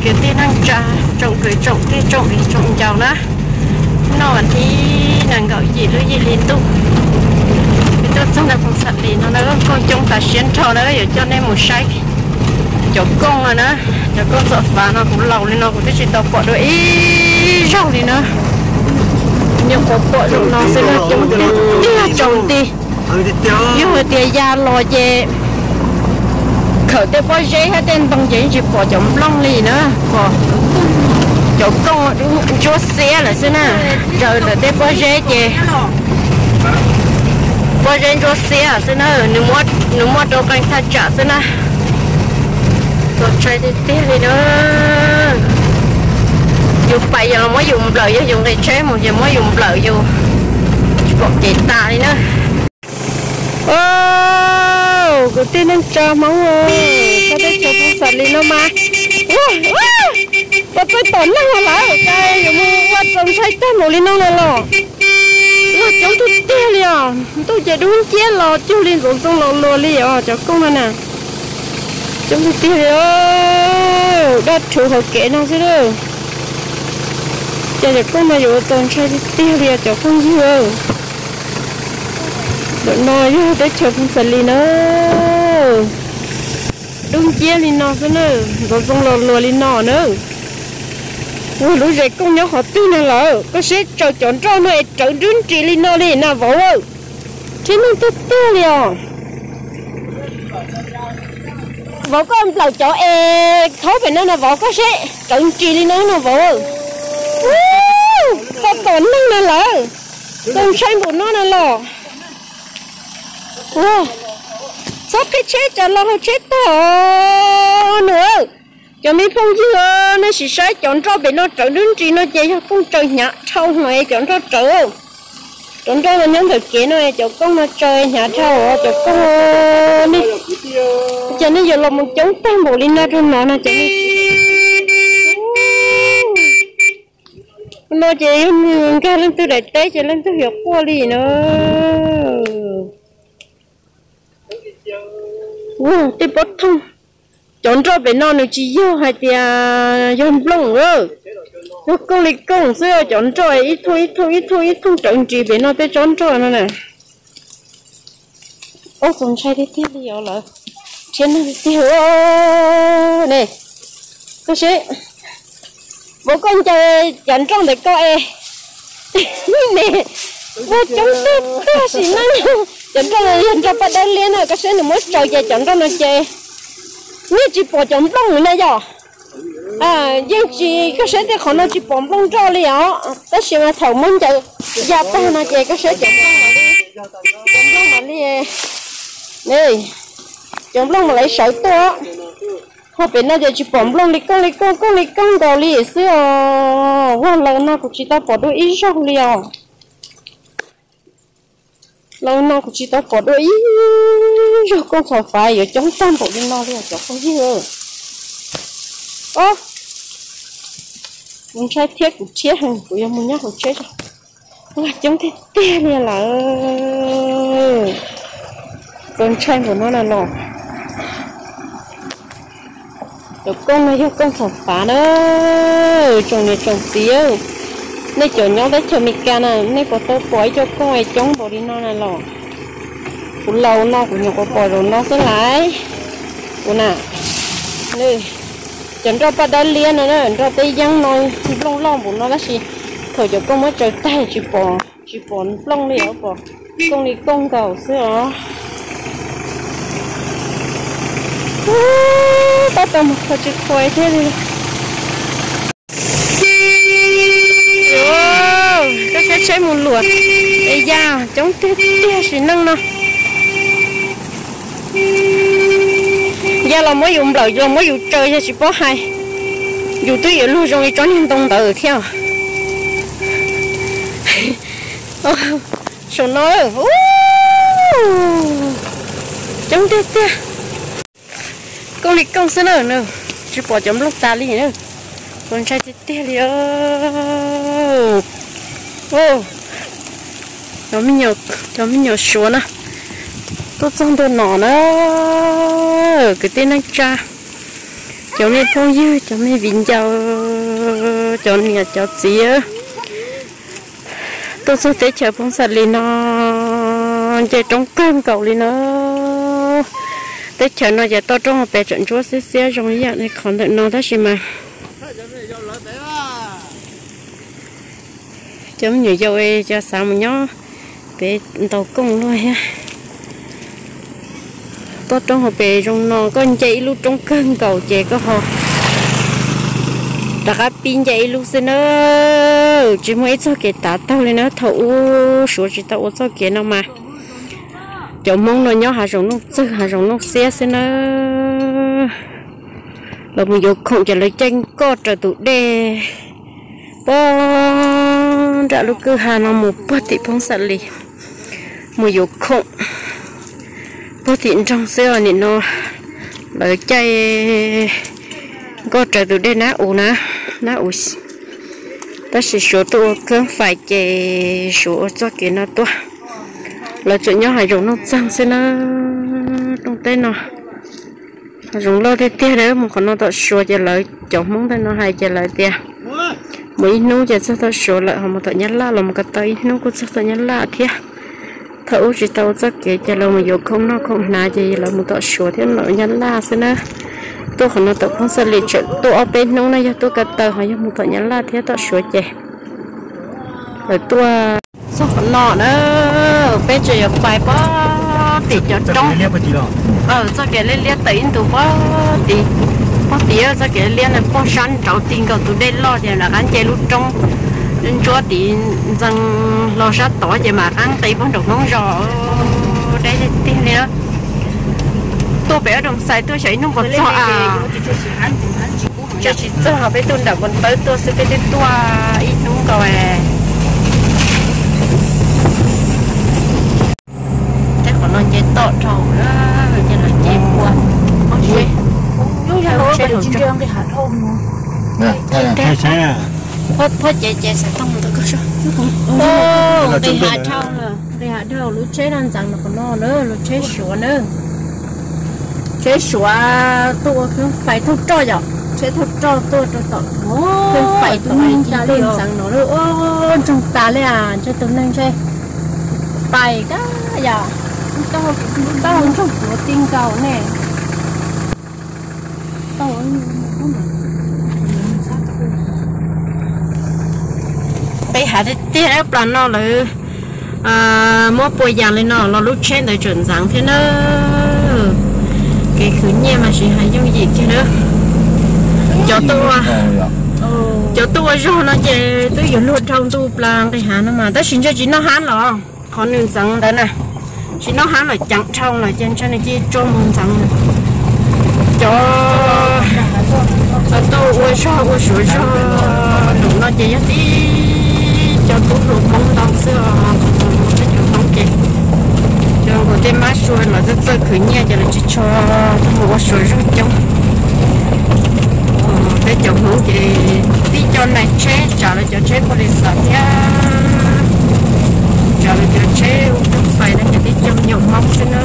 Kwv tij neej tsa, tsoom kwv tsoom tij tsoom viv tsoom ncaus na, noj vas thib nees nkaum yim lub yim hli ntuj, tuaj txog ntawm Phoos Xam Lis no na, kooj coob tas siab nrho na, yuav coj nej mus saib cov kooj no na. Cov kooj txom fav no kuv laus li no kuv twb tsis tau pom dua ib zaug li na. Nyuam qhuav pom zaum no xwb na, coob tiag tiag tsaus nti. Yog hais tias ya los ces khawm tej pob zeb thiab tej ntoo ces yeej tsis pom cov nplooj li na. Pom cov kooj ntsuab xiab lawm xwb na. Raws ntawm tej pob zeb ces pob zeb ntsuab xiab xwb na, nws muab rau qee thaj tsam xwb na. Txaus ntshai tiag tiag li na. Yus pais yog los muab yus nplawm, yog yus nqis tsheb mus ces muab yus nplawm yus tsis pom kev tas li na. Kwv tij neej tsa Hmoob, txog teb chaws Phoos Xam Lis no mas ua txaij tom neeg lawm, cas yuav mus ua txaus ntshai tag npaum li no na los. Ua coob tiag tiag li os, ntuj ces dub nciab los cuag li ntxoov ntxoo los luas li os cov kooj no na. Coob tiag tiag li, daj rhuv hauv kev no xwb lawm. Ces cov kooj no yuav ua txaus ntshai tiag tiag li os cov phooj ywg. Ntawm no yog teb chaws Phoos Xam Lis na. Dub nciab li no xwb na, ntxoov ntxoo los luas li no na. Ua lub zes kooj nyob qhov twg no lawm, koj saib tsaws cov nroj no es rawv nrub nris li no li na vauv. Rhiab neeg tiag tiag li os. Vauv koj nplawm cov es thaub pem no na vauv, koj saib rawv nris li no no vauv. Txaij tom neeg na lawm. Txaus ntshai npaum no na los. Txhob qhib tsheb tsam los hauv tsheb tag nws. Cov me phooj ywg, nej sim saib cov nroj pem no rawv nrub nris no ces yog kooj tsaws hnyav dhau hlo cov nroj rawv. Cov nroj no nyob ntawm kev no cov kooj no tsaws hnyav dhau cov kooj. Ces nej yuav los mus coob tag npaum li no rau no no ces no ces yog nkag leej twg daim teb ces leej twg yuav quaj li na. Ua tej pob thooj, cov nroj pem no nws tsis yog hais tias yog nplooj, yog kooj li kooj xwb. Cov nroj ib thooj ib thooj ib thooj ib thooj rawv nris pem no tej tsob nroj no na. Ua txaus ntshai tiag tiag li os lawm, rhiab neeg tiag tiag ne. Koj saib, vauv koj ncaws cov nroj ntawm ko es ne, muaj coob tiag tiag sim neej. Cov nroj no yog nroj paj dawb liab na, koj saib nws muab tsaws ces cov nroj no ces yeej tsis pom cov nplooj li na yom. Yeej tsis, koj saib tej qhov no tsis pom nplooj nroj li os, tab sis mas thaum muab ncaws ya tag no ces koj saib cov nplooj mam li, cov nplooj mam li, cov nplooj mam li sawv tuaj. Ho pem no ces tsis pom nplooj li, kooj li kooj, kooj li kooj nkaus li xwb os. Ua laus no kuv tsis tau pom dua ib zaug li os. Laus no kuv tsis tau pom dua ib zaug kooj txhom fav yuav coob tag npaum li no li os cov phooj ywg. Ob, kuv ntshai thiab kuv rhiab heev, kuv yuav mus nyob hauv tsheb tso. Ua coob tiag tiag li lawm. Txaus ntshai npaum no na los. Cov kooj no yog kooj txhom fav na. Tsoom niam tsoom txiv, nej cov nyob teb chaws Amelikas na, nej puas tau pom ib co kooj es coob npaum li no na los? Kuv laus no kuv nyuam qhuav pom zaum no xwb laiv. Kuv na, cov nroj paj dawb liab no, nroj teb yeeb no, nplooj loj npaum no tab sis thaum cov kooj muab tsaws tag tsis pom, tsis pom nplooj li os, pom kooj li kooj nkaus xwb os. Tab tom mus qhuas tsis qhuas thiab li. Koj saib tsheb mus luam es ya coob tiag tiag sim neej no. Ya los muab yus nplawm, los muab yus tsaws yog tsis paub hais, yus twb yuav luag zoo li tsob niag ntoo ntawd thiab. Saum no coob tiag tiag. Kooj li kooj xwb na, tsis pom cov nplooj tas li na. Txaus ntshai tiag tiag li. Cov me nyuam suav na, tuaj txog ntua no na, kwv tij neej tsa, Cov me phooj ywg, cov me viv ncaus, cov niam cov txiv, tuaj txog teb chaws Phoov Xas Lis no nce roob kawg nkaus li na. Teb chaws no ces toj roob hauv pes tseem ntsuab xiab xiab zoo ib yam li qhov ntawm no tab sis mas cov me nyuam yaus cov xav mus nyob pem ntaus kooj luaj thiab. Toj roob hauv pes zoo no, koj nce ib lub roob kawg nkaus ces koj ho rov qab pib nce ib lub xwb na. Tsis muaj ib txoj kev tav taug li na. Thaum ub Suav tsis tau ua txoj kev no mas cov Hmoob no nyob hav zoov nuj txwg hav zoov nuj xiab xwb na. Lawv mus yuav khoom ces lawv caij nkoj raws tus dej puag nram lub kwj ha no mus puag tim Phoov Xas Lis, mus yuav khoom puag tim nroog xwb os. Nim no lawv caij nkoj raws tus dej Nab Us na, Nab Us. Tab sis Suav tuaj ua keeb fais ces Suav ua txoj kev no tuaj. Lawv tseem nyob hav zoov nuj txwg xwb na. Rooj teb no hav zoov loj tiag tiag. Mus qhov no tom Suav ces lawv cov Hmoob ntawm no hais ces lawv tias mus ib hnub ces txog tom Suav lawm, ho mus tom Nyab Laj los mus ko taw ib hnub kuj txog tom Nyab Laj thiab. Thaum ub tsis tau ua txoj kev ces lawv mus yuav khoom noj khoom hnav ces lawv mus tom Suav thiab mus tom Nyab Laj xwb na. Tuaj qhov no tom Phoov Xas Lis tseem tuaj ob peb hnub na, yog tuaj ko taw, ho yog mus tom Nyab Laj thiab tom Suav ces lawv tuaj txog qhov no na. Peb tseem yuav pais puag tim cov roob, txoj kev liab liab tawm ib ntus puag tim, puag tim txoj kev liab na, puag sab nraud ti nkaus tus dej loj ces rov qab nce lub roob ntsuab tid ntxeev hlo sab tod ces mam qab nqis puag nraum Hmoob zos. Deb tiag tiag li na. Tuaj pem ob Doos Xais tuaj xyov ib hnub puas txog a. Ntshe tsis txog, peb tuaj nram Npoo Tawb tuaj xwb, peb twb tuaj ib hnub nkaus. Tej qhov no nce toj dhau, ces lawv nce puag pob zeb, pob zeb hauv tsev. Phoj ces ces xav tau mus tau koj so. Nqis hav dhau, nqis hav dhau, lub tsheb no ntxeev no qhov no na, lub tsheb Suav na. Tsheb Suav tuaj ua keeb fais thauj roj yom, tsheb thauj roj tuaj rau tom keeb fais tuaj ntxeev no, ntsoog tas li as, ntshe tus neeg ntshe pais kab yom, tau ntsoog tuav ti nkaus ne. Nqis hav tiag tiag, plas no lawv muab pua yas li no los lub tsheb ntawd tseem ntxeev thiab na. Kev khwv nyiaj mas tsis hais yooj yim kiag na. Cov tuaj, cov tuaj ua zog no ces twb yuav luag dhau ntuj plas nqis hav no mas, tab sis ntshe tsis noj hab los qhov nws ntxeev ntawd na, tsis noj hab los ceev dhau lawm ces ntshe nws cia li tso mus ntxeev. Cov tuaj ua zog ua Suav zog nraum no ces yog tib cov tub hluas Hmoob ntau xwb os, teb chaws Hmoob ces cov nkaus tej mab sua los txawj txawj khwv nyiaj ces lawv tsis tshua tuaj mus ua Suav zog coob. Peb cov Hmoob ces tib co nais tsheb, tsam lawv cov tsheb poj lis xas thiab, tsam lawv cov tsheb ua keeb fais no ces tib co me nyuam Hmoob xwb na.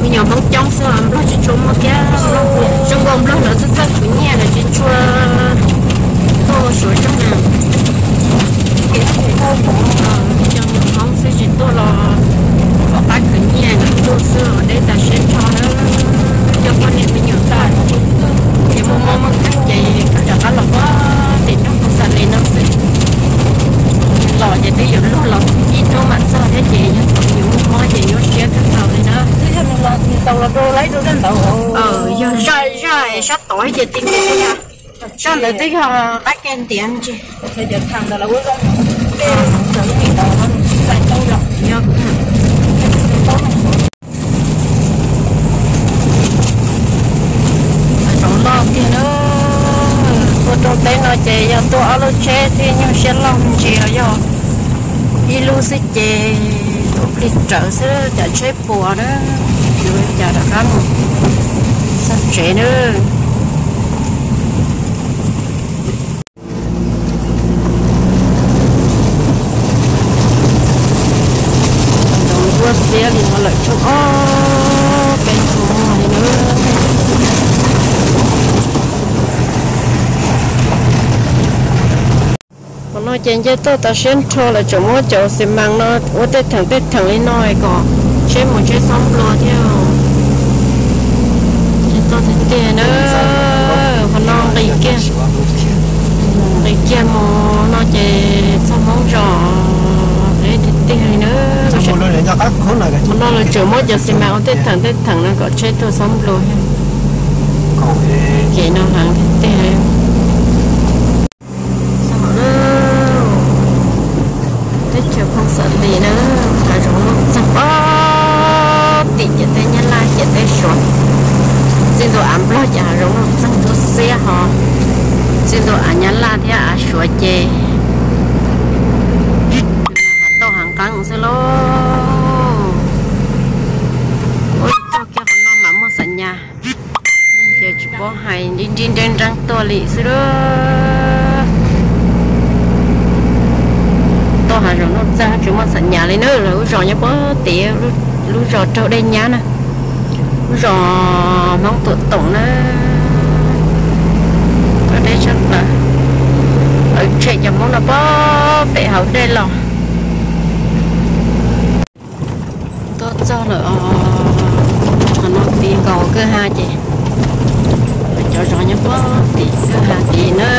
Me nyuam Hmoob coob xwb, Nplog tsis tshua muaj thiab. Zoo nkaus Nplog lawv txawj txawj khwv nyiaj lawv tsis tshua tuaj ua Suav zog na. Tib co me nyuam Hmoob xwb tsis tuaj los kom qab khwv nyiaj lawv tuaj xwb los deb tas siab nrho na. Cov poj niam me nyuam tag ces muaj mob muaj nkeeg ces rov qab los pab tim nroog Phoos Xas Lis no xwb. Los ces twb yuav luag los ib hnub mam txog thiab ces yog thaum yuav muaj mob ces nyuaj siab kawg nkaus li na. Yog zaj zaj sab tod ces ti nkaus thiab, sab ntawd twb yog qab ke ntiav ntsis. Zoov loj tiag na. Tuaj rooj teb no ces yog tuaj ob lub tsheb thiaj nyuaj siab loj me ntsis os, yog ib lub xwb ces tuaj plig rawv xwb, cas tsheb puas na, yuav cas rov qab mus txog tsev na. Ntxoov ua xiab li no lawm tshuav ob peb hnub li na. Ces nce toj tas siab nrho lawv tseem muab cov xi mas no ua tej theem tej theem li no kom tsheb mus tsheb xob nplua thiab. Ces toj tiag tiag na, qhov no nqis kiag, nqis kiag mus no ces txog Hmoob zos deb tiag tiag li na. Qhov no lawv tseem muab cov xi mas ua tej theem tej theem no kom tsheb tuaj xob nplua thiab. Kev no heev tiag tiag. Teb chaws Phooj Xav Lis na, hav zoov nuj txeeg pem tim ciam teb Nyab Laj ciam teb Suav. Txij ntua av Nplog ces hav zoov nuj txeeg tub xiab ho, txij ntua av Nyab Laj thiab av Suav ces hav tauj hav nqeeb xwb lauj. Ua txog kiag qhov no mam muaj xam nyas, ces tsis paub hais nrib nrib nreeb nreeb tuaj li xwb lauj. Tauj hav zoov nuj txeeg tsis muaj xam nyas li na. Lawv lub zos nyob pem tim, lub zos raug dej nyab na, lub zos Hmoob Tuam Toom na. Deb tshaj plaws, lawv tshem cov Hmoob no pem hauv dej los. Tuaj txog lawm os, qhov no tid nkaus kwj ha ces, cov zos nyob pem tid kwj ha tid na.